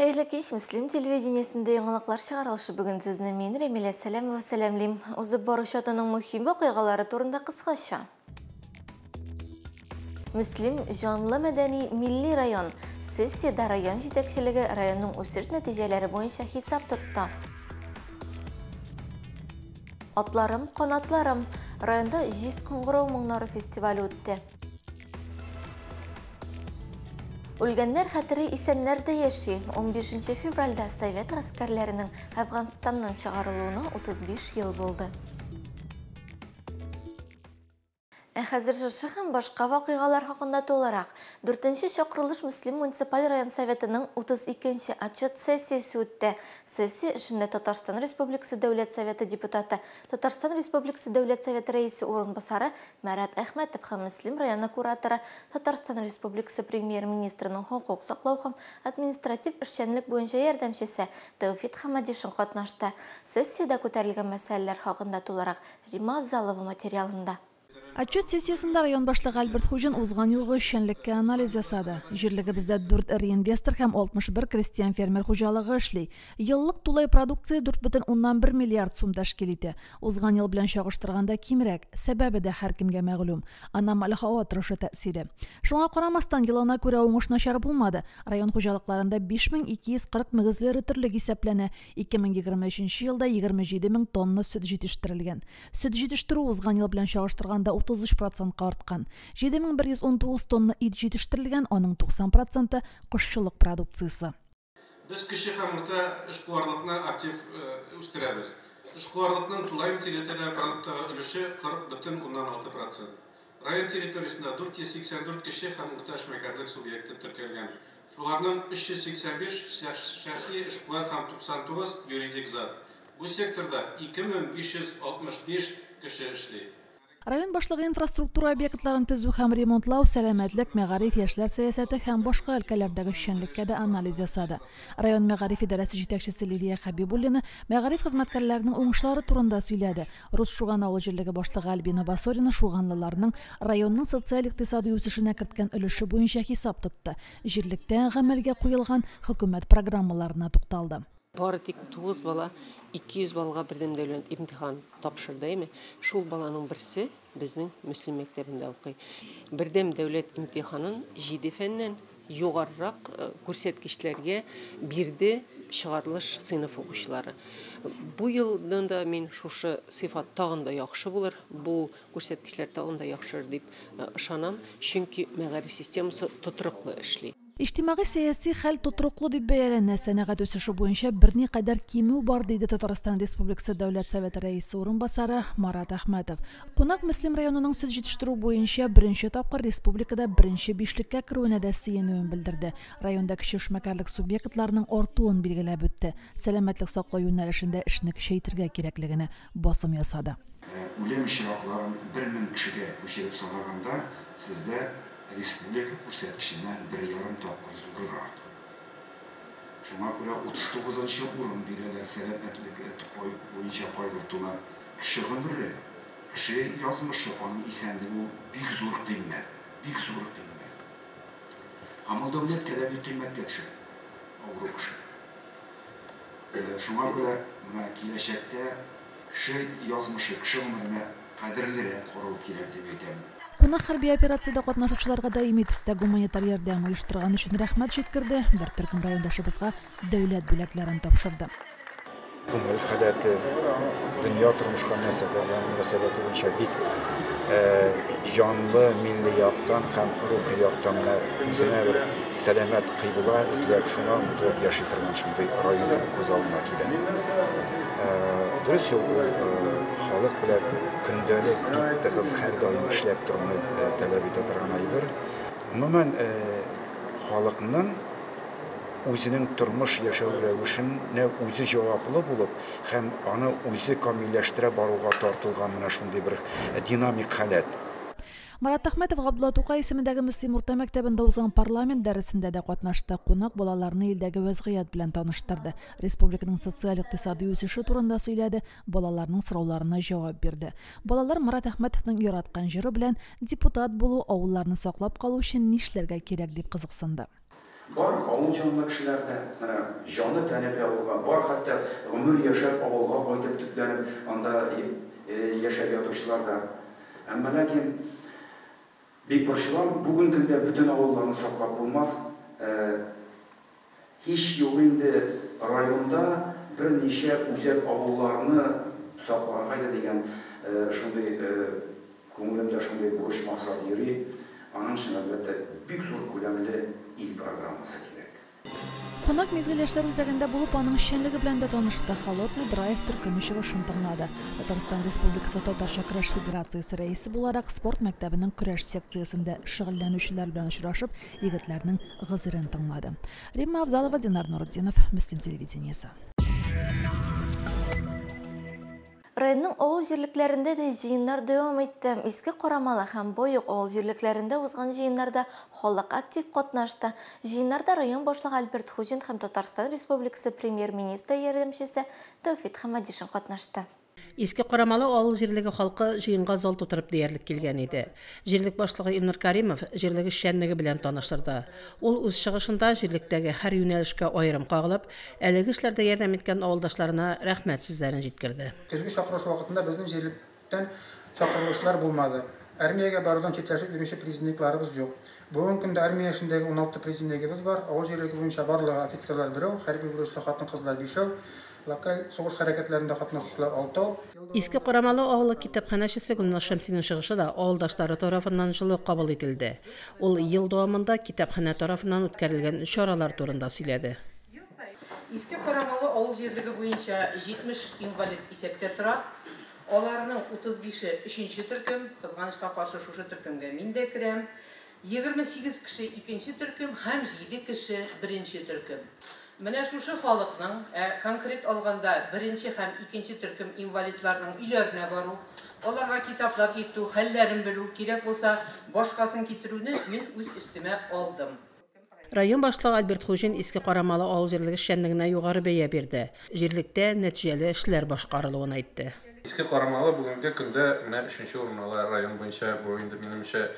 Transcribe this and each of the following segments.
Хәерле кич, Мөслим телевидениесендә яңалыклар чыгарылышы. Бүген сезне мин, Рәмилә Сәләмова, сәламлим. Узып баручы атнаның мөһим вакыйгалары турында кыскача. Мөслим җанлы мәдәни милли район. Сессиядә район җитәкчелеге районның үсеш нәтиҗәләре буенча хисап тотты. Атларым, канатларым. Районда җиз кыңгырау моңнары фестивале үтте. Үлгәннәр хәтере исәннәр дә яши. 15 февральдә совет гаскәрләренең Әфганстаннан чыгарылуына 35 ел булды. Ә хәзер шушы һәм башка вакыйгалар хакында тулырак. Дүртенче чакырылыш Мөслим муниципаль район Советының 32 нче отчет сессиясе үтте. Сессия эшендә Татарстан Республикасы Дәүләт Советы депутаты, Татарстан Республикасы Дәүләт Советы Рәисе урынбасары Марат Әхмәтов һәм Мөслим районы кураторы, Татарстан Республикасы Премьер-министрының хокук саклау һәм административ эшчәнлек буенча ярдәмчесе Тәүфит Хәмәдишин катнашты. Сессиядә күтәрелгән мәсьәләләр хакында тулырак Римма Авзалова материалында. Отчет сессиясендә район башлыгы Альберт Хуҗин узган елгы эшчәнлеккә анализ ясады. Җирлегебездә дүрт эре инвестор һәм 61 крестьян-фермер хуҗалыгы эшли. Еллык тулай продукция 4,1 миллиард сум тәшкил итә. Узган ел белән чагыштырганда кимрәк. Сәбәбе дә һәркемгә мәгълүм, аномаль һава торышы тәэсире. Шуңа карамастан, елына күрә уңыш начар булмады. Район хуҗалыкларында 5240 мөгезле эре терлек исәпләнә, 2023 елда 27 мең тонна сөт җитештерелгән. Сөт җитештерү узган ел белән чагыштырганда 33 процентка арткан. 7119 тонна ит җитештерелгән, аның 90 проценты, кошчылык продукциясе. Без кече һәм урта эшкуарлыкны актив үстерәбез. Эшкуарлыкның тулаем территориаль продукттагы өлеше 40,6 процент. Район территориясендә 484 кече һәм урта эшмәкәрлек субъекты теркәлгән. Шуларның 385 шәхси эшкуар һәм 99 юридик зат. Бу секторда 2565 кеше эшли. Район башлыгы инфраструктура объектларын төзү һәм ремонтлау, сәламәтлек, мәгариф, яшьләр сәясәте һәм башка өлкәләрдәге эшчәнлеккә дә анализ ясады. Район мәгариф идарәсе җитәкчесе Лилия Хәбибуллина мәгариф хезмәткәрләренең уңышлары турында сөйләде. Рус Шуган авыл җирлеге башлыгы Альбина Басорина шуганлыларның районның социаль-икътисадый үсешенә керткән өлеше буенча хисап тотты, җирлектә гамәлгә куелган хөкүмәт программаларына тукталды. Бары тик 9 бала 200 баллга бердәм дәүләт имтихан тапшырды, әйме? Шул баланың берсе безнең Мөслим мәктәбендә укый. Бердәм дәүләт имтиханын 7 фәннән югарырак күрсәткечләргә бирде чыгарылыш сыйныф укучылары. Бу елдан да мин шушы сыйфат тагын да яхшы булыр, бу күрсәткечләр тагын да яхшырыр дип ышанам, чөнки мәгариф системасы тотрыклы эшли. Иҗтимагый-сәяси хәл тотрыклы дип бәяләнә, сәнәгать үсеше буенча берникадәр кимү бар, диде Татарстан Республикасы Дәүләт Советы Рәисе урынбасары Марат Әхмәтов. Кунак Мөслим районының сөт җитештерү буенча беренче тапкыр республикада беренче бишлеккә керүенә дә сөенүен белдерде. Районда кече эшмәкәрлек субъектларының артуын билгеләп үтте. Сәламәтлек саклау юнәлешендә эшне көчәйтергә кирәклегенә басым ясады. Үлем очракларын бер мең кешегә күчереп санаганда, сездә республика күрсәткеченнән бер ярым тапкыр зуррак. Шуңа күрә 39 нчы урын бирәләр сәламәтлек буенча кайгыртуны. Кеше гомере, кеше язмышы, аның исәнлеге ул бик зур кыйммәт, бик зур кыйммәт. Һәм ул дәүләткә дә бик кыйммәткә төшә, авыру кеше. Шуңа күрә менә киләчәктә кеше язмышы, кеше гомеренә кадерлерәк карау кирәк дип әйтәм. Кунак хәрби операциядә катнашучыларга даими төстә гуманитар ярдәм оештырган өчен рәхмәт җиткерде, бер төркем райондашыбызга дәүләт бүләкләрен тапшырды. Күңел халәте, дөнья тормышка мөнәсәбәте буенча бик җанлы, милли яктан һәм рухи яктан менә үзенә бер сәламәт кыйбла эзләп, шуңа омтылып яши торган шундый район кебек күз алдына килә. Дөрес, ул халык белән көндәлек бик тыгыз һәрдаим эшләп торуны таләп итә торган әйбер. Гомумән, халыкның үзенең тормыш яшәү рәвешенә үзе җаваплы булып һәм аны үзе камилләштерә баруга тартылган менә шундый бер динамик халәт. Марат Әхмәтов Габдулла Тукай исемендәге Мөслим урта мәктәбендә узган парламент дәресендә дә катнашты. Кунак балаларны илдәге вәзгыять белән таныштырды. Республиканың социаль-икътисади үсеше турында сөйләде, балаларның сорауларына җавап бирде. Балалар Марат Әхмәтовның яраткан җыры белән депутат булу, авылларны саклап калу өчен нишләргә кирәк дип кызыксынды. Бар авыл җанлы кешеләр дә, менә җаны тәне белән авылга, бар хәтта гомер яшәп авылга кайтып төпләнеп, анда яшәп ятучылар да. Әмма ләкин бик борчылам, бүген көндә бөтен авылларны саклап булмас. Һич юк инде районда берничә үзәк авылларны сакларга иде дигән шундый күңелемдә шундый бурыч максат йөри. Аның өчен, әлбәттә, бик зур күләмле ил программасы кирәк. Кунак Мизгел яшьләр үзәгендә булып, аның эшчәнлеге белән дә танышты. Холодный драйв төркеме чыгышын тыңлады. Татарстан Республикасы Татарча көрәш федерациясе рәисе буларак спорт мәктәбенең көрәш секциясендә шөгыльләнүчеләр белән очрашып, егетләрнең гозерен тыңлады. Римма Авзалова, Динар Нурутдинов, Мөслим телевидениесе. Районның авыл җирлекләрендә дә җыеннар дәвам итте. Иске Карамалы һәм Боек авыл җирлекләрендә узган җыеннарда халык актив катнашты. Җыеннарда район башлыгы Альберт Хуҗин һәм Татарстан Республикасы премьер-министры ярдәмчесе Тәүфит Хамадишин катнашты. Иске Карамалы авыл җирлеге халкы җыенга зал тутырып диярлек килгән иде. Җирлек башлыгы Илнур Каримов җирлек эшчәнлеге белән таныштырды. Ул үз чыгышында җирлектәге һәр юнәлешкә аерым кагылып, әлеге эшләрдә ярдәм иткән авылдашларына рәхмәт сүзләрен җиткерде. Көзге чакырыш вакытында безнең җирлектән чакырылышлар булмады. Армиягә барудан читләшеп йөрүче призывникларыбыз юк. Бүгенге көндә армия эшендәге 16 призывнигыбыз бар. Авыл җирлеге буенча барлыгы офицерлар берәү, хәрби бурычлы хатын-кызлар бишәү, локаль сугыш хәрәкәтләрендә катнашучылар алтау. Иске Карамалы авылы китапханәчесе Гөлназ Шәмсинең чыгышы да авылдашлары тарафыннан җылы кабул ителде. Ул ел дәвамында китапханә тарафыннан үткәрелгән чаралар турында сөйләде. Иске Карамалы авыл җирлеге буенча 70 инвалид исәптә тора. Аларның 35-е 3нче төркем, кызганычка каршы шушы төркемгә мин дә керәм. 28 кеше 2нче төркем һәм 7 кеше 1нче төркем. Менә шушы халыкның, конкрет алганда 1нче һәм 2нче төркем инвалидларның өйләренә бару, аларга китаплар илтү, хәлләрен белү, кирәк булса башкасын китерүне мин үз өстемә алдым. Район башлыгы Альберт Хуҗин Иске Карамалы авыл җирлеге эшчәнлегенә югары бәя бирде. Җирлектә нәтиҗәле эшләр башкарылуын әйтте. Иске Карамалы бүгенге көндә менә 3нче урын ала район буенча, бу инде минемчә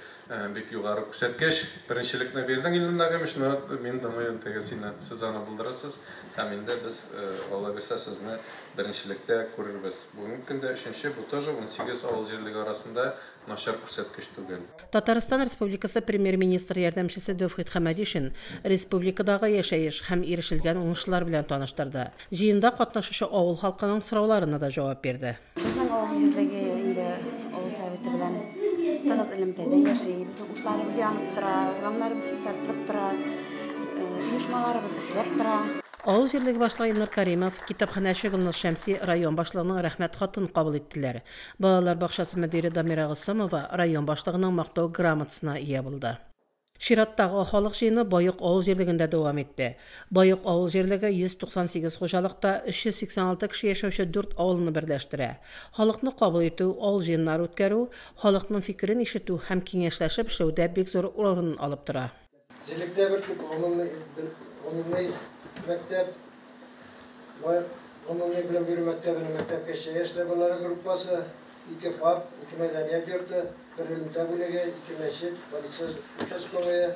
бик югары күрсәткеч. Беренчелекне бирдең Илнур Нагимович, но мин думаю, теге сине сез аны булдырасыз һәм инде без Алла бирсә сезне беренчелектә күрербез. Бүгенге көндә 3нче, бу тоже 18 авыл җирлеге арасында начар күрсәткеч түгел. Татарстан Республикасы премьер-министры ярдәмчесе Тәүфит Хамадишин республикадагы яшәеш һәм ирешелгән уңышлар белән таныштырды. Җыенда катнашучы авыл халкының сорауларына да җавап бирде. Безнең авыл җирлеге инде авыл советы белән тыгыз элемтәдә яши. Безнең утларыбыз янып тора, урамнарыбыз чистартылып тора, оешмаларыбыз эшләп тора. Авыл җирлеге башлыгы Илнур Каримов, китапханәче Гөлназ Шәмси район башлыгының рәхмәт хатын кабул иттеләр. Балалар бакчасы мөдире Дамира Госымова район башлыгының мактау грамотасына ия булды. Чираттагы халык җыены Баек авыл җирлегендә дәвам итте. Баек авыл җирлеге 198 хуҗалыкта 386 кеше яшәүче 4 авылны берләштерә. Халыкны кабул итү, авыл җыеннары үткәрү, халыкның фикерен ишетү һәм киңәшләшеп эшләүдә бик зур урын алып тора. Җирлектә бер күп гомуми мәктәп, Баек гомуми белем бирү мәктәбенең мәктәпкәчә яшьләр балалары группасы, 2 ФАП, 2 мәдәният йорты, бер элемтә бүлеге, 2 мәчет, полиция участковые,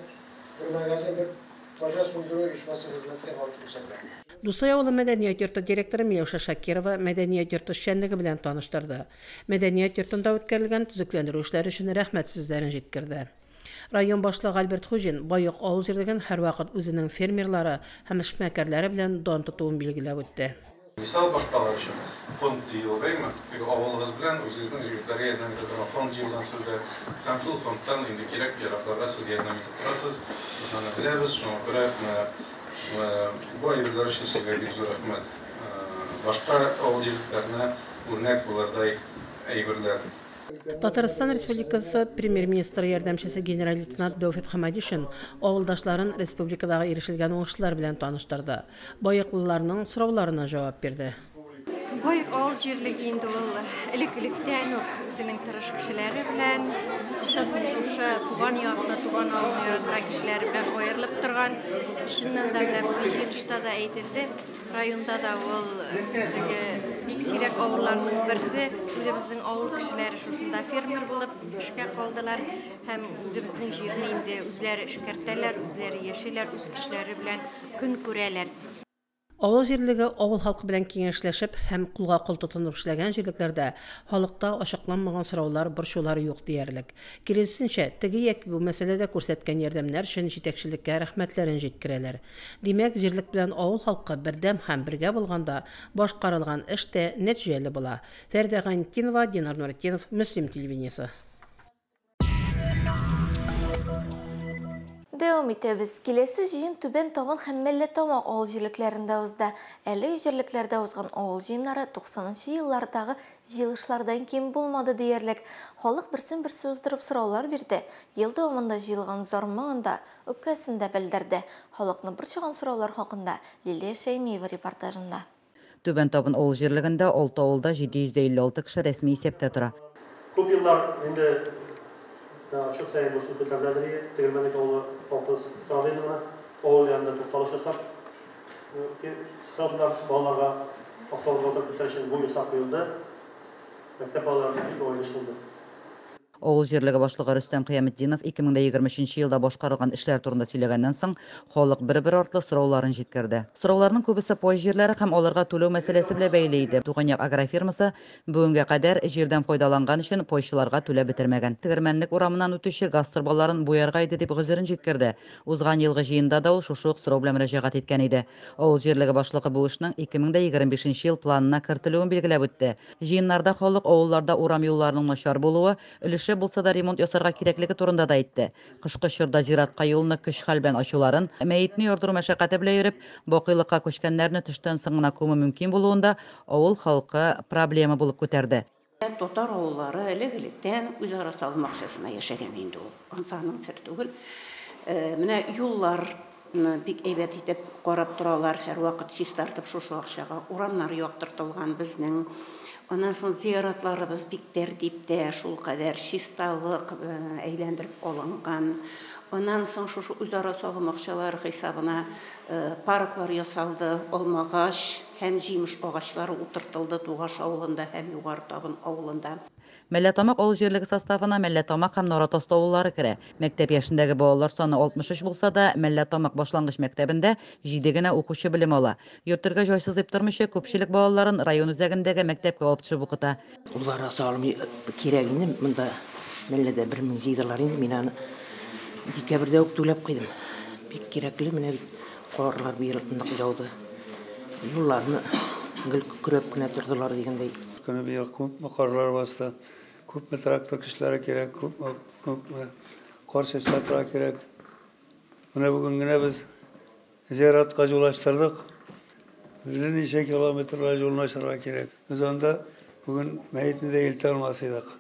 бер магазин, бер пожар сүндерү оешмасы хезмәткә алып күрсәтә. Дусай авылы мәдәният йорты директоры Миләүшә Шакирова мәдәният йорты эшчәнлеге белән таныштырды. Мәдәният йортында үткәрелгән төзекләндерү эшләре өчен рәхмәт сүзләрен җиткерде. Район башлыгы Альберт Хуҗин Баек авыл җирлеген һәрвакыт үзенең фермерлары һәм эшмәкәрләре белән дан тотуын билгеләп үтте. Мисал башкалар өчен фонд җыелгаймы? Теге авылыгыз белән үзегезнең җирләргә ярдәм итә торган фонд җыелган сездә. Һәм шул фондтан инде кирәк яракларга сез ярдәм итеп торасыз. Без аны беләбез, шуңа күрә бу әйберләр өчен сезгә бик зур рәхмәт. Башка авыл җирлекләренә үрнәк булырдай әйберләр. Татарстан Республикасы премьер-министры ярдәмчесе генерал-лейтенант Тәүфит Хамадишин авылдашларын республикадагы ирешелгән уңышлар белән таныштырды. Баеклыларның сорауларына җавап бирде. Баек авыл җирлеге инде ул элек-электән үк үзенең тырыш кешеләре белән, чын шушы туган якны, туган авылны яраткан кешеләре белән аерылып торган. Чыннан да менә бүген җыелышта да әйтелде, районда да ул теге Бик сирәк авылларның берсе, үзебезнең авыл кешеләре шушында фермер булып эшкә калдылар һәм үзебезнең җирне инде үзләре эшкәртәләр, үзләре яшиләр, үз көчләре белән көн күрәләр. Авыл җирлеге авыл халкы белән киңәшләшеп һәм кулга кул тотынып эшләгән җирлекләрдә халыкта ачыкланмаган сораулар, борчулар юк диярлек. Киресенчә, теге яки бу мәсьәләдә күрсәткән ярдәмнәр өчен җитәкчелеккә рәхмәтләрен җиткерәләр. Димәк, җирлек белән авыл халкы бердәм һәм бергә булганда башкарылган эш тә нәтиҗәле була. Фәридә Гайнетдинова, Динар Нуретдинов, Мөслим телевидениесе. Дәвам итәбез. Киләсе җыен Түбән Табын һәм Мәлләтамак авыл җирлекләрендә узды. Әлеге җирлекләрдә узган авыл җыеннары 90нчы еллардагы җыелышлардан ким булмады диярлек. Халык берсен-берсе уздырып сораулар бирде. Ел дәвамында җыелган зар-моңын да, үпкәсен дә белдерде. Халыкны борчыган сораулар хакында Лилия Шәймиева репортажында. Түбән Табын авыл җирлегендә 6 авылда 756 кеше рәсми исәптә тора. Күп еллар инде отчет саен булсын күтәреләдер, Тегермәнлек авылы халкы сорады инде моны. Авыл янында тукталыш ясап, сорадылар балаларга автобусга утырып китәр өчен бу ясап куелды. Мәктәп балалары бик уңайлы булды. Авыл җирлеге башлыгы Рөстәм Кыяметдинов 2023 елда башкарылган эшләр турында сөйләгәннән соң, халык бер-бер артлы сорауларын җиткерде. Сорауларның күбесе пай җирләре һәм аларга түләү мәсьәләсе белән бәйле иде. Туган як агрофирмасы бүгенгә кадәр җирдән файдаланган өчен пайчыларга түләп бетермәгән. Тегермәнлек урамыннан үтүче газ торбаларын буярга иде дип гозерен җиткерде. Узган елгы җыенда да ул шушы ук сорау белән мөрәҗәгать иткән иде. Авыл җирлеге башлыгы бу эшнең 2025 ел планына кертелүен билгеләп үтте. Җыеннарда халык авылларда урам юлларының начар булуы, өлеше булса да ремонт ясарга кирәклеге турында да әйтте. Кышкы чорда зиратка юлны көч-хәл белән ачуларын, мәетне ярдыру мәшәкате белән йөреп, бакыйлыкка күчкәннәрне төштән соң гына күмү мөмкин булуында авыл халкы проблема булып күтәрде. Татар авыллары элек-электән үзара салым акчасына яшәгән инде ул. Ансы аның сер түгел. Менә юлларны бик әйбәт итеп карап торалар, һәрвакыт чистартып шушы акчага. Урамнар яктыртылган безнең. Аннан соң зияратларыбыз бик тәртиптә, шул кадәр чисталык әйләндереп алынган. Аннан соң шушы үзара салым акчалары хисабына парклар ясалды, алмагач һәм җимеш агачлары утыртылды Тугаш авылында һәм Югары Табын авылында. Мәлләтамак авыл җирлеге составына Мәлләтамак һәм Наратасты авыллары керә. Мәктәп яшендәге балалар саны 63 булса да, Мәлләтамак башлангыч мәктәбендә 7 генә укучы белем ала. Йөртергә җайсыз дип тормыйча, күпчелек балаларын район үзәгендәге мәктәпкә алып төшеп укыта. Үзара салым кирәк инде, монда Мәлләдә 1000 җыйдылар инде, мин аны декабрьдә үк түләп куйдым. Бик кирәкле, менә бит карлар быел нык яуды. Юлларны гел көрәп кенә тордылар дигәндәй. Көне быел күпме карлар басты, күпме трактор көчләре кирәк, күпме кар чәчрәтергә кирәк. Менә бүген генә без зиратка юл ачтырдык. Берничә километрлар юлны ачарга кирәк. Без анда бүген мәетне дә илтә алмас идек.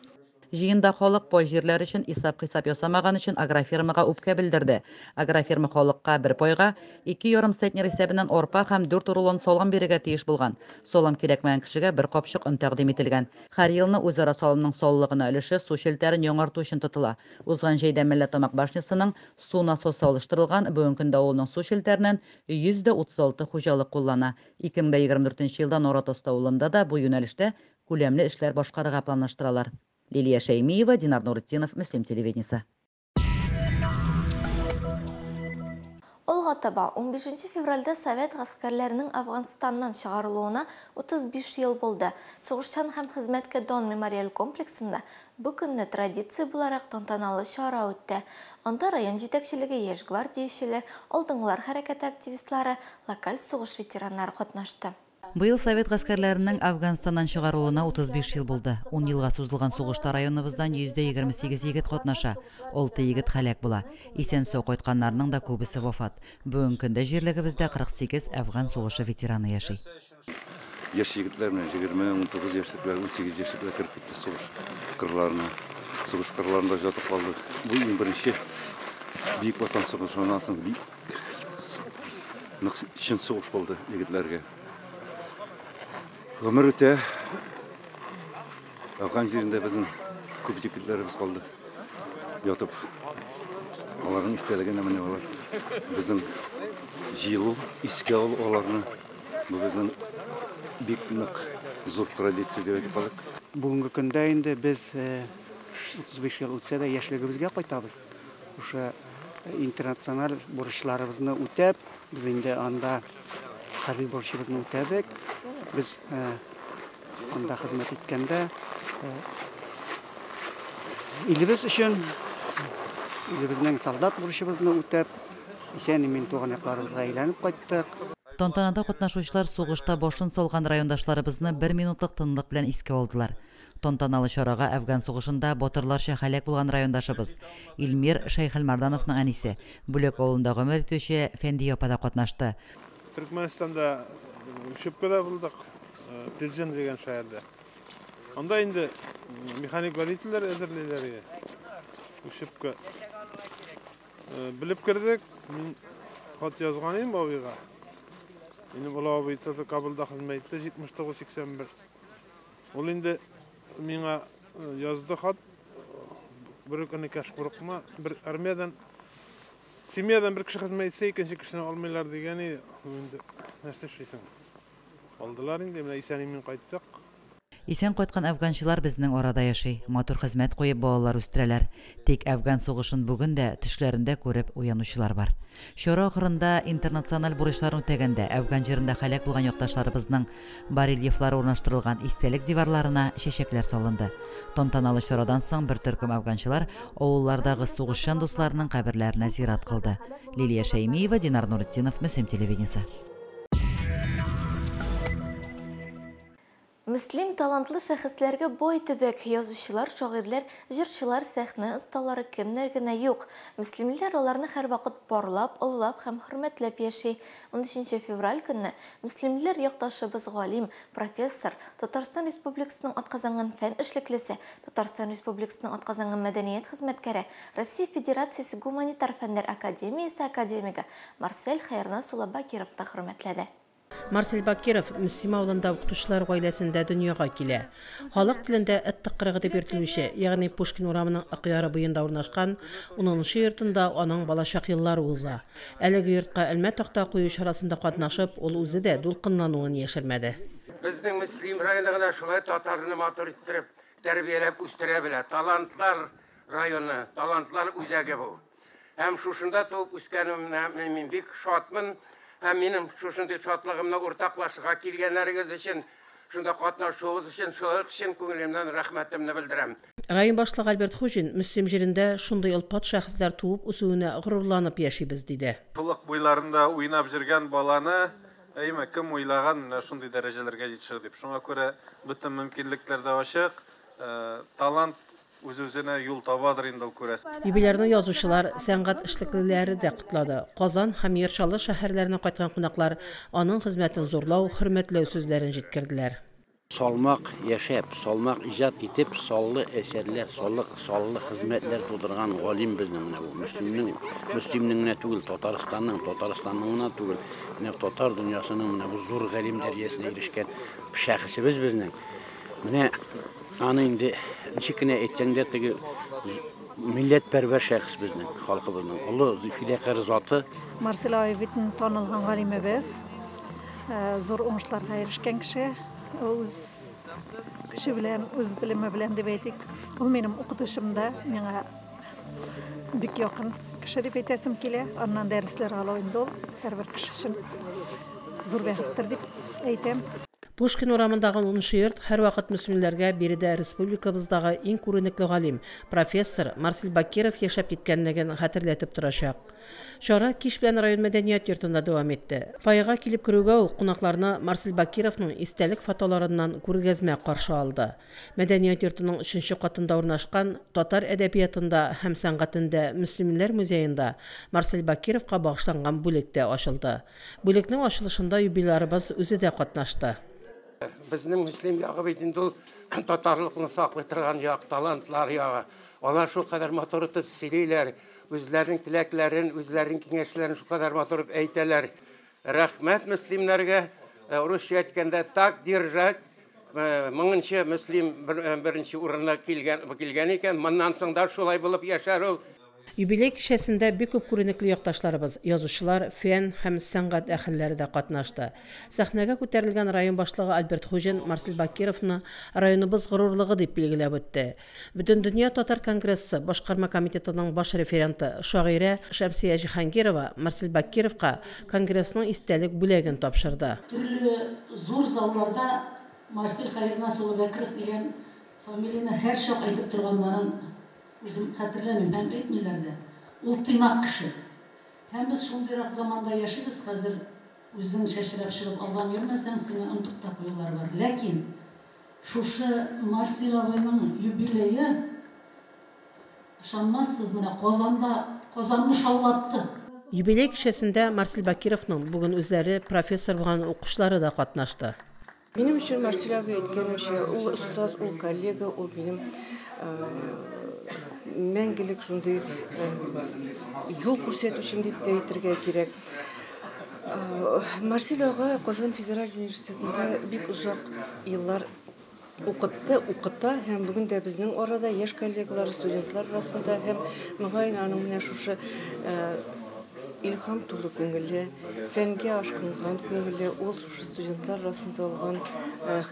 Җыенда халык пай җирләр өчен исәп-хисап ясамаган өчен агрофирмага үпкә белдерде. Агрофирма халыкка бер пайга 2,5 центнер исәбеннән арпа һәм 4 рулон салам бирергә тиеш булган. Салам кирәкмәгән кешегә бер капчык он тәкъдим ителгән. Һәр елны үзара салымның саллыгына өлеше су челтәрен яңарту өчен тотыла. Узган җәйдә Мәлләтамак башнясының су насосы алыштырылган, бүгенге көндә авылның су челтәреннән 136 хуҗалык куллана. 2024 елда Наратасты авылында да бу юнәлештә күләмле эшләр башкарырга планлаштыралар. Лилия Шәймиева, Динар Нуретдинов, Мөслим телевидениесе. Алга таба 15 февральдә Совет гаскәрләренең Афганстаннан чыгарылуына 35 ел булды. Сугышчан һәм хезмәткә дан мемориаль комплексында бу көнне традиция буларак тантаналы чара үтте. Анда район җитәкчелеге, яшь гвардиячеләр, алдынгылар хәрәкәте активистлары, локаль сугыш ветераннары катнашты. Быел Совет гаскәрләренең Афганстаннан чыгарылуына 35 ел булды. 10 елга сузылган сугышта районыбыздан 128 егет катнаша. 6 егет һәлак була. Исән-сау кайтканнарның да күбесе вафат. Бүгенге көндә җирлегебездә 48 Афган сугышы ветераны яши. Яшь егетләр менә 20, 19 яшьлекләр, 18 яшьлекләр кереп китте сугыш кырларына. Сугыш кырларында ятып калды. Бу иң беренче Бөек Ватан сугышыннан соң бик нык чын сугыш булды егетләргә. Гомер үтә. Афган җирендә безнең күп егетләребез калды. Ятып. Аларның истәлегенә менә алар безнең җыелу, искә алу аларны. Бу безнең бик нык зур традиция дип әйтеп калыйк. Бүгенге көндә инде без 35 ел үтсә дә яшьлегебезгә кайтабыз. Шушы интернациональ бурычларыбызны үтәп, без инде анда хәрби бурычыбызны үтәдек. Без анда хезмәт иткәндә илебез өчен үзебезнең солдат бурычыбызны үтәп, исән-имин туган якларыбызга әйләнеп кайттык. Тантанада катнашучылар сугышта башын салган райондашларыбызны бер минутлык тынлык белән искә алдылар. Тантаналы чарага Әфган сугышында батырларча һәлак булган райондашыбыз Илмир Шәйхелмәрдановның әнисе, Бүләк авылында гомер итүче Фәндия апа да катнашты. Төркмәнстанда учебкада булдык, Теджен дигән шәһәрдә. Анда инде механик водительләр әзерлиләр иде. Учебка. Белеп кердек, мин хат язган идем абыйга. Минем олы абый Кабулда хезмәт итте, 79-81. Ул инде миңа язды хат, бер көнне кәш курыкма, бер армиядан, семьядан бер кеше хезмәт итсә, икенче кешене алмыйлар дигән иде. Инде нәрсә эшлисең? Алдылар инде, менә исән-имин кайттык. Исән кайткан әфганчылар безнең арада яши, матур хезмәт куеп балалар үстерәләр. Тик әфган сугышын бүген дә төшләрендә күреп уянучылар бар. Чара ахырында интернациональ бурычларын үтәгәндә әфган җирендә һәлак булган якташларыбызның барельефлары урнаштырылган истәлек диварларына чәчәкләр салынды. Тантаналы чарадан соң бер төркем әфганчылар авыллардагы сугышчан дусларының каберләренә зират кылды. Лилия Шәймиева, Динар Нуретдинов, Мөслим телевидениесе. Мөслим талантлы шәхесләргә бай төбәк, язучылар, шагыйрьләр, җырчылар, сәхнә осталары кемнәр генә юк. Мөслимлеләр аларны һәрвакыт барлап, олылап һәм хөрмәтләп яши. 13 февраль көнне мөслимлеләр якташыбыз галим, профессор, Татарстан Республикасының атказанган фән эшлеклесе, Татарстан Республикасының атказанган мәдәният хезмәткәре, Россия Федерациясе гуманитар фәннәр академиясе академигы Марсель Хәернас улы Бакировны хөрмәтләде. Марсель Бакиров Мөслим авылында укытучылар гаиләсендә дөньяга килә. Халык телендә эт тыкрыгы дип йөртелүче, ягъни Пушкин урамының Акъяры буенда урнашкан 10нчы йортында аның балачак еллары уза. Әлеге йортка элмә такта кую чарасында катнашып, ул үзе дә дулкынлануын яшермәде. Безнең Мөслим районы гына шулай татарны матур иттереп, тәрбияләп үстерә белә. Талантлар районы, талантлар үзәге бу. Һәм шушында туып үскәнемә мин бик шатмын. Һәм минем шушындый шатлыгымны уртаклашырга килгәннәрегез өчен, шунда катнашуыгыз өчен, шулай өчен күңелемнән рәхмәтемне белдерәм. Район башлыгы Альберт Хуҗин Мөслим җирендә шундый олпат шәхесләр туып үсүенә горурланып яшибез, диде. Шулык буйларында уйнап йөргән баланы, әйме, кем уйлаган менә шундый дәрәҗәләргә җитешер дип. Шуңа күрә бөтен мөмкинлекләр дә ачык, талант үз-үзенә юл табадыр инде ул күрәсең. Юбилярны язучылар, сәнгать эшлеклеләре дә котлады. Казан һәм Яр Чаллы шәһәрләренә кайткан кунаклар аның хезмәтен зурлау, хөрмәтләү сүзләрен җиткерделәр. Салмак яшәп, салмак иҗат итеп, саллы әсәрләр, саллы хезмәтләр тудырган галим безнең менә бу. Мөслимнең генә түгел, Татарстанның, Татарстанның гына түгел, менә татар дөньясының менә бу зур галим дәрәҗәсенә ирешкән шәхесебез безнең. Менә аны инде ничек кенә әйтсәң дә, теге милләтпәрвәр шәхес безнең, халкыбызның олы фидакарь заты. Марсель абый бит танылган галимебез, зур уңышларга ирешкән кеше, үз көче белән, үз белеме белән дип әйтик. Ул минем укытучым да, миңа бик якын кеше дип әйтәсем килә. Аннан дәресләр алу инде ул һәрбер кеше өчен зур бәхеттер дип әйтәм. Пушкин урамындагы 10нчы йорт һәрвакыт мөслимләргә биредә республикабыздагы иң күренекле галим, профессор Марсель Бакиров яшәп киткәнлеген хәтерләтеп торачак. Чара кич белән район мәдәният йортында дәвам итте. Фойега килеп керүгә ул кунакларны Марсель Бакировның истәлек фотоларыннан күргәзмә каршы алды. Мәдәният йортының 3нче катында урнашкан татар әдәбиятында һәм сәнгатендә Мөслимләр музеенда Марсель Бакировка багышланган бүлек тә ачылды. Бүлекнең ачылышында юбилярыбыз үзе дә катнашты. Безнең Мөслим ягы бит инде ул татарлыкны саклый торган як, талантлар ягы. Алар шулкадәр матур итеп сөйлиләр, үзләренең теләкләрен, үзләренең киңәшләрен шулкадәр матур итеп әйтәләр. Рәхмәт мөслимнәргә, русча әйткәндә так держать. Моңынчы Мөслим беренче урынына килгән икән, моннан соң да шулай булып яшәр ул. Юбилей кичәсендә бик күп күренекле якташларыбыз, язучылар, фән һәм сәнгать әһелләре дә катнашты. Сәхнәгә күтәрелгән район башлыгы Альберт Хуҗин Марсель Бакировны районыбыз горурлыгы дип билгеләп үтте. Бөтендөнья татар конгрессы башкарма комитетының баш референты, шагыйрә Шәмсия Җиһангирова Марсель Бакировка конгрессның истәлек бүләген тапшырды. Төрле зур залларда Марсель Хәернас улы Бәкеров дигән фамилияне һәрчак әйтеп торганнарын үзем хәтерләмим һәм әйтмиләр дә. Ул тыйнак кеше. Һәм без шундыйрак заманда яшибез хәзер, үзең чәчрәп чыгып алдан йөрмәсәң, сине онытып та куюлар бар. Ләкин шушы Марсель абыйның юбилее, ышанмассыз, менә Казанда, Казанны шаулатты. Юбилей кичәсендә Марсель Бакировның бүген үзләре профессор булган укучылары да катнашты. Минем өчен Марсель абый, әйткәнемчә, ул остаз, ул коллега, ул минем мәңгелек шундый юл күрсәтүчем дип тә әйтергә кирәк. Марсель ага Казан федераль университетында бик озак еллар укытты, укыта һәм бүген дә безнең арада яшь коллегалар, студентлар арасында һәм мөгаен аның менә шушы илһам тулы күңелле, фәнгә ашкынган күңелле, ул шушы студентлар арасында алган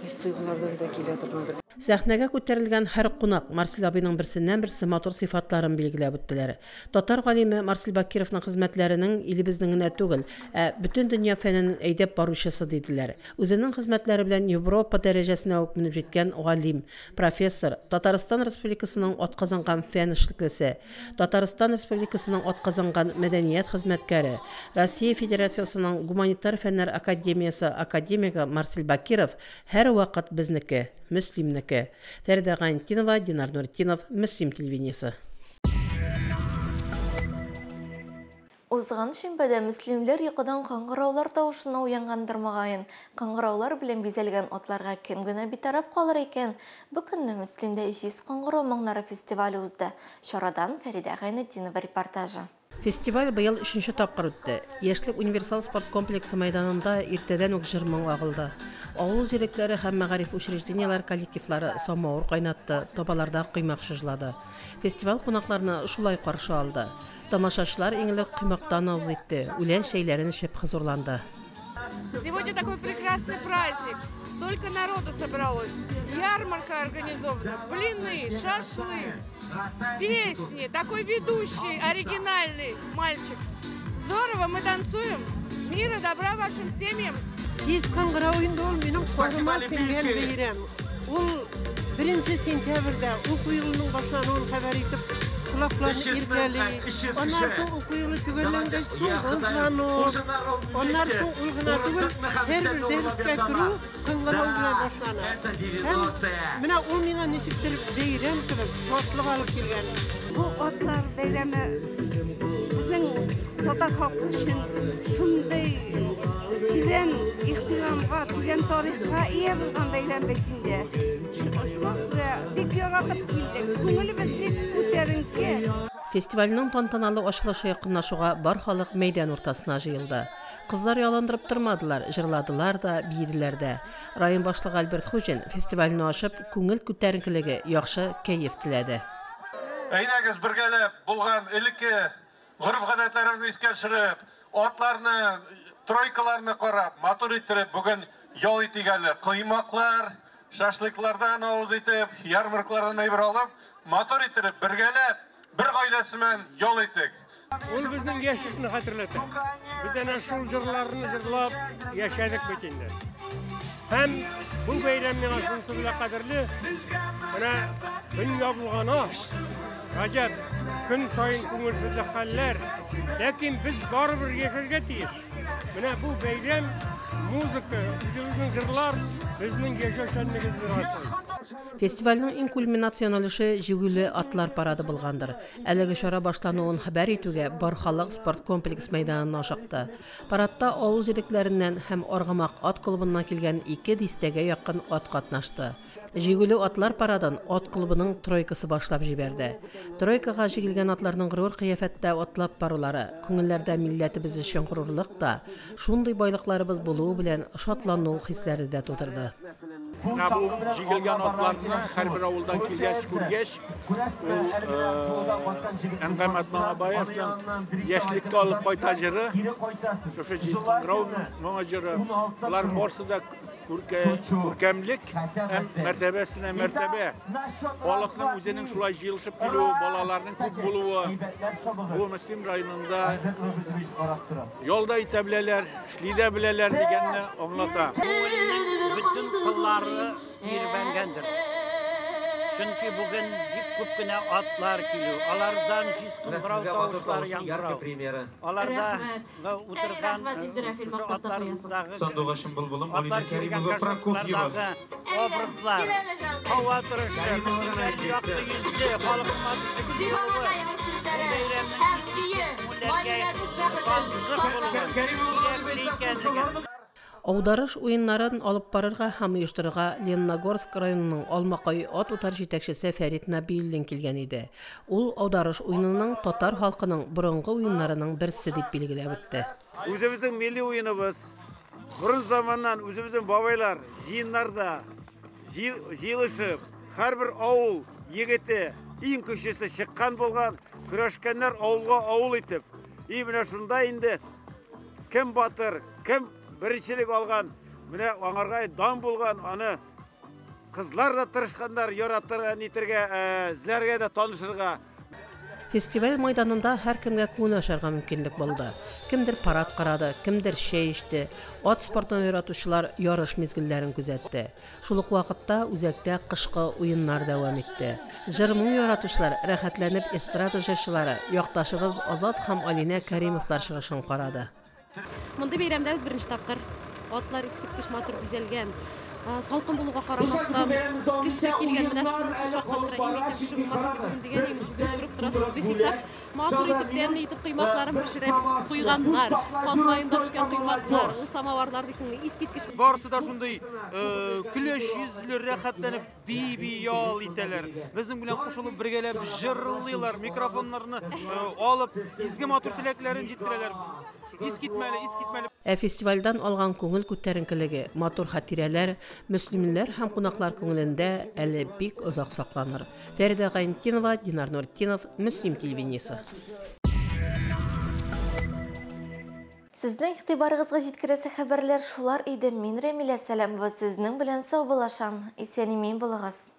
хис-тойгылардан да килә торгандыр. Сәхнәгә күтәрелгән һәр кунак Марсель абыйның берсеннән-берсе матур сыйфатларын билгеләп үттеләр. Татар галиме Марсель Бакировның хезмәтләренең илебезнең генә түгел, ә бөтен дөнья фәненең әйдәп баручысы диделәр. Үзенең хезмәтләре белән Европа дәрәҗәсенә үк менеп җиткән галим, профессор, Татарстан Республикасының атказанган фән эшлеклесе, Татарстан Республикасының атказанган мәдәният хезмәткәре, Россия Федерациясенең Гуманитар фәннәр академиясе академигы Марсель Бакиров һәрвакыт безнеке, Мөслимнеке. Фәридә Гайнетдинова, Динар Нуретдинов, Мөслим телевидениесе. Узган шимбәдә мөслимләр йокыдан кыңгыраулар тавышына уянгандыр мөгаен. Кыңгыраулар белән бизәлгән атларга кем генә битараф калыр икән? Бу көнне Мөслимдә Җиз кыңгырау моңнары фестивале узды. Чарадан Фәридә Гайнетдинова репортажы. Фестиваль быел өченче тапкыр үтте. Яшьлек универсал спорт комплексы мәйданында иртәдән үк җыр моң агылды. Авыл җирлекләре һәм мәгариф учреждениеләр коллективлары самавыр кайнатты, табаларда коймак чыжлады. Фестиваль кунакларны шулай каршы алды. Тамашачылар иң элек коймактан авыз итте, үлән чәйләрен эчеп хозурланды. Сегодня такой прекрасный праздник. Столько народу собралось. Ярмарка организована, блины, шашлык, песни. Такой ведущий, оригинальный мальчик. Здорово, мы танцуем. Мира, добра вашим семьям. Җиз кыңгырау инде ул минем каныма сеңгән бәйрәм. Ул 1 сентябрьдә уку елының башлануын хәбәр итеп, колакларны иркәли. Аннан соң уку елы төгәлләнгәч, соңгы звонок. Аннан соң ул гына түгел, һәрбер дәрескә керү кыңгырау белән башлана. Һәм менә ул миңа ничектер бәйрәм кебек шатлык алып килгән. Бу атлар бәйрәме безнең татар халкы өчен шундый тирән ихтирамга, тирән тарихка ия булган бәйрәм бит инде. Шуңа күрә бик яратып килдек. Күңелебез бик күтәренке. Фестивальнең тантаналы ачылышы якынлашуга бар халык мәйдан уртасына җыелды. Кызлар ялындырып тормадылар, җырладылар да, биеделәр дә. Район башлыгы Альберт Хуҗин фестивальне ачып, күңел күтәренкелеге, яхшы кәеф теләде. Әйдәгез бергәләп булган элекке гореф-гадәтләребезне искә төшереп, атларны, тройкаларны карап, матур иттереп бүген ял итик әле. Коймаклар, шашлыклардан авыз итеп, ярмаркалардан әйбер алып, матур иттереп бергәләп бер гаиләсе белән ял итик. Ул безнең яшьлекне хәтерләтә. Без әнә шул җырларны җырлап яшәдек бит инде. Һәм бу бәйрәм миңа шунысы белән кадерле. Менә дөнья булганы гаҗәп, көн саен күңелсезлек хәлләр. Ләкин без барыбер яшәргә тиеш. Менә бу бәйрәм, музыка, үзебезнең җырлар безнең яшәүчәнлегебезне раслый. Фестивальнең иң кульминацион өлеше җигүле атлар парады булгандыр. Әлеге чара башлануын хәбәр итүгә бар халык спорт комплекс мәйданына ашыкты. Парадта авыл җирлекләреннән һәм Аргамак ат клубыннан килгән 2 дистәгә якын ат катнашты. Җигүле атлар парадын ат клубының тройкасы башлап җибәрде. Тройкага җигелгән атларның горур кыяфәттә атлап барулары, күңелләрдә милләтебез өчен горурлык та, шундый байлыкларыбыз булуы белән шатлану хисләре дә тудырды. Менә бу җигелгән атларны һәрбер авылдан килгәч, күргәч, ул Әнгам Атнабаевның яшьлеккә алып кайта җыры, шушы җиз кыңгырау моңы җыры, болар барысы да күркәмлек һәм мәртәбә өстенә мәртәбә. Халыкның үзенең шулай җыелышып килүе, балаларның күп булуы, бу Мөслим районында ял да итә беләләр, эшли дә беләләр дигәнне аңлата. Күңелнең бөтен кыллары тирбәнгәндер. Чөнки бүген бик күп кенә атлар килү, алардан җиз кыңгырау тавышлары яңгырау. Аларда утырган шушы атларындагы Сандугачым былбылым атлар Алина йөргән Кәримова Прокофьева. кашыклардагы образлар, һава торышы, мөслимнәрнең якты йөзе, халыкның матур җыелуы, бу бәйрәмнең искиткеч күңелләргә тансык булуы, кирәкле икәнлеген. Аударыш уеннарын алып барырга һәм оештырырга Лениногорск районының Алмакай ат утар җитәкчесе Фәрит Нәбиуллин килгән иде. Ул аударыш уенының татар халкының борынгы уеннарының берсе дип билгеләп үтте. Үзебезнең милли уеныбыз. Борын заманнан үзебезнең бабайлар җыеннарда җыелышып, һәрбер авыл егете иң көчлесе чыккан булган, көрәшкәннәр авылга авыл итеп. И менә шунда инде кем батыр, кем беренчелек алган, менә аңарга дан булган, аны кызлар да тырышканнар яратырга, нитергә, эзләргә дә танышырга. Фестиваль майданында һәркемгә күңел ачарга мөмкинлек булды. Кемдер парад карады, кемдер чәй эчте, ат спортын яратучылар ярыш мизгелләрен күзәтте. Шул ук вакытта үзәктә кышкы уеннар дәвам итте. Җыр-моң яратучылар рәхәтләнеп эстрада җырчылары, якташыбыз Азат һәм Алинә Кәримовлар чыгышын карады. Мондый бәйрәмдә без беренче тапкыр атлар искиткеч матур бизәлгән. Салкын булуга карамастан кеше килгән, менә шунысы шаккатыра, иң әйтәм, кеше булмасын дип бүген дигән идем, үзегез күреп торасыз, бихисап матур итеп, тәмле итеп коймакларын пешереп куйганнар. Каз маенда пешкән коймаклар, ул самоварлар дисеңме, искиткеч. Барысы да шундый көләч йөзле, рәхәтләнеп би-би ял итәләр. Безнең белән кушылып бергәләп җырлыйлар, микрофоннарны алып, изге матур теләкләрен җиткерәләр. Искитмәле, искитмәле. Ә фестивальдән алган күңел күтәренкелеге, матур хатирәләр мөслимлеләр һәм кунаклар күңелендә әле бик озак сакланыр. Фәридә Гайнетдинова, Динар Нуртдинов, Мөслим телевидениесе. Сезнең игътибарыгызга җиткерәсе хәбәрләр шулар иде. Мин Рәмилә Сәләмова сезнең белән саубуллашам. Исән-имин булыгыз.